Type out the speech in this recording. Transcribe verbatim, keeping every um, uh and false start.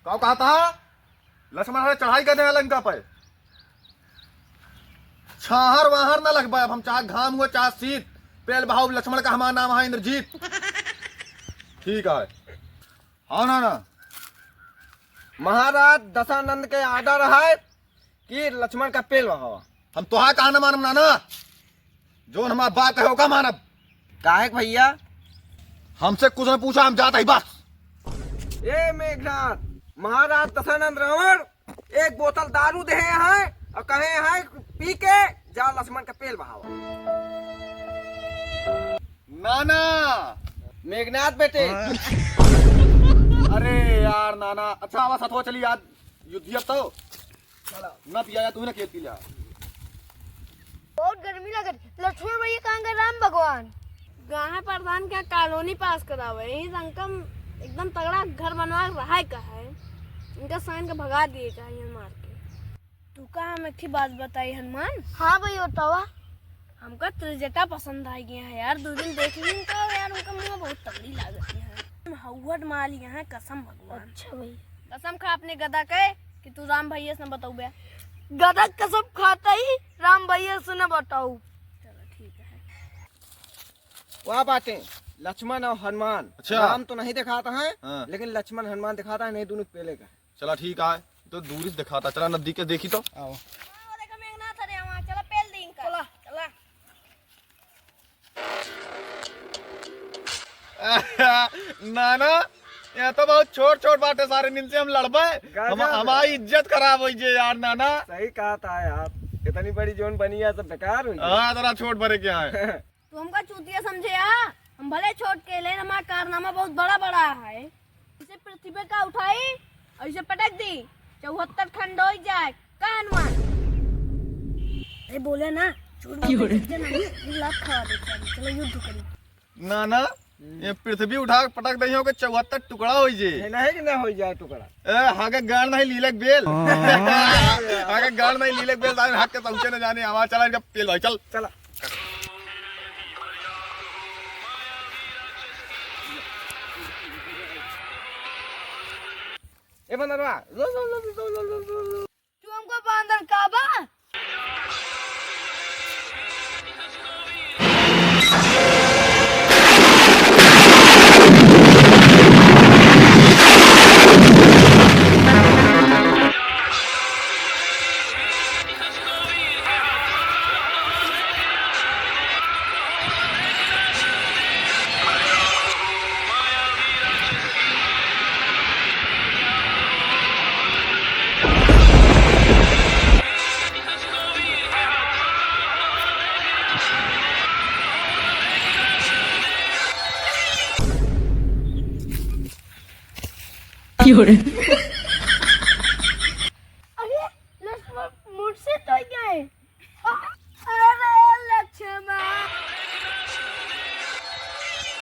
का कहत ह? लक्ष्मण हरे चढ़ाई कर दे लंका पे। छाहर वाहर न लगबा, अब हम चाहे घाम हुआ चाहे शीत, पेल बहाव लक्ष्मण का हमार नाम है इंद्रजीत। ठीक है। हाँ नाना। महाराज दशानंद के order है कि लक्ष्मण का पेल बहावा। हम तोहार कहा न मानब नाना, जौन हमार बाप कहे ओका मानब। काहे के भैया? हमसे कुछ न पूछा, हम जात ही बस। ए मेघनाथ, महाराज दशानंद रावण एक बोतल दारू देहे हैं और कहे हैं पी के जा लक्ष्मण का पेल बहावा। नाना। मेघनाथ बेटे। अरे यार नाना, अच्छा आवा सथवा चली यार, युद्ध अब तो। ना पिया, तू ना खेत पी लिया। बहुत गर्मी लगत। लक्ष्मण भैया कहाँ गए राम भगवान? गाँव प्रधान के कॉलोनी पास करावे, यही से हमका एकदम तगड़ा घर बनवा के रहे का है। इनका साइन के भगा दिए चाहिए मार के। तू का हम एक ठे बात बताई हनुमान? हाँ भैया बतावा। हमका त्रिजटा पसंद आ गया है यार, दो दिन देख ली तो यार, उनका मुँह बहुत तगड़ी लागत है। हम हौहट मार लिया है कसम भगवान। अच्छा भैया। कसम खा अपने गदा के कि तू राम भैया से न बतौबे। गदा कसम खाता ही राम भैया से न बताऊ। चलो ठीक है। वाह बाटे, लक्ष्मण और हनुमान। अच्छा। राम तो नहीं दिखाता है, हाँ। लेकिन लक्ष्मण हनुमान दिखाता है, नहीं दोनों पेले का। चला ठीक है, तो दूरी से दिखाता, चला नदी के देखी तो। आओ। हाँ, वो देखो मेघनाथ अरे वहाँ, चला पेल दी इनका। चला। चला। नाना, यहाँ तो बहुत छोट छोट बाटे सारे, इनसे हम लड़बे, हम, गजब। हमारी इज्जत खराब होइ जे यार नाना। सही कहत है यार, इतनी बड़ी जोन बनी है सब बेकार हुई। हाँ, इतना छोट बड़े क्या है? तू हमका चूतिया समझे हा? हम भले छोट के लेकिन हमारा कारनामा बहुत बड़ा बड़ा है। इसे पृथ्वी का उठाई और इसे पटक दी, चौहत्तर खंड हो जाए। का हनुमान? अरे बोले ना, झूठ बोलते नहीं, लात खवा देते हैं। चलो युद्ध करी। ना ना, ये पृथ्वी उठा के पटक दइहो के चौहत्तर टुकड़ा होइ जे। ये नहीं कि ना होइ जाए टुकड़ा। ए, हागे गाड़ नहीं लीलक बेल। हागे गाड़ नहीं लीलक बेल, तारे हक के पहुँचे न जाने, हमारा चला इनका पेल भाई, चल। चला। ए बंदरवा, लो, लो, लो। तू हमको बांदर का बा?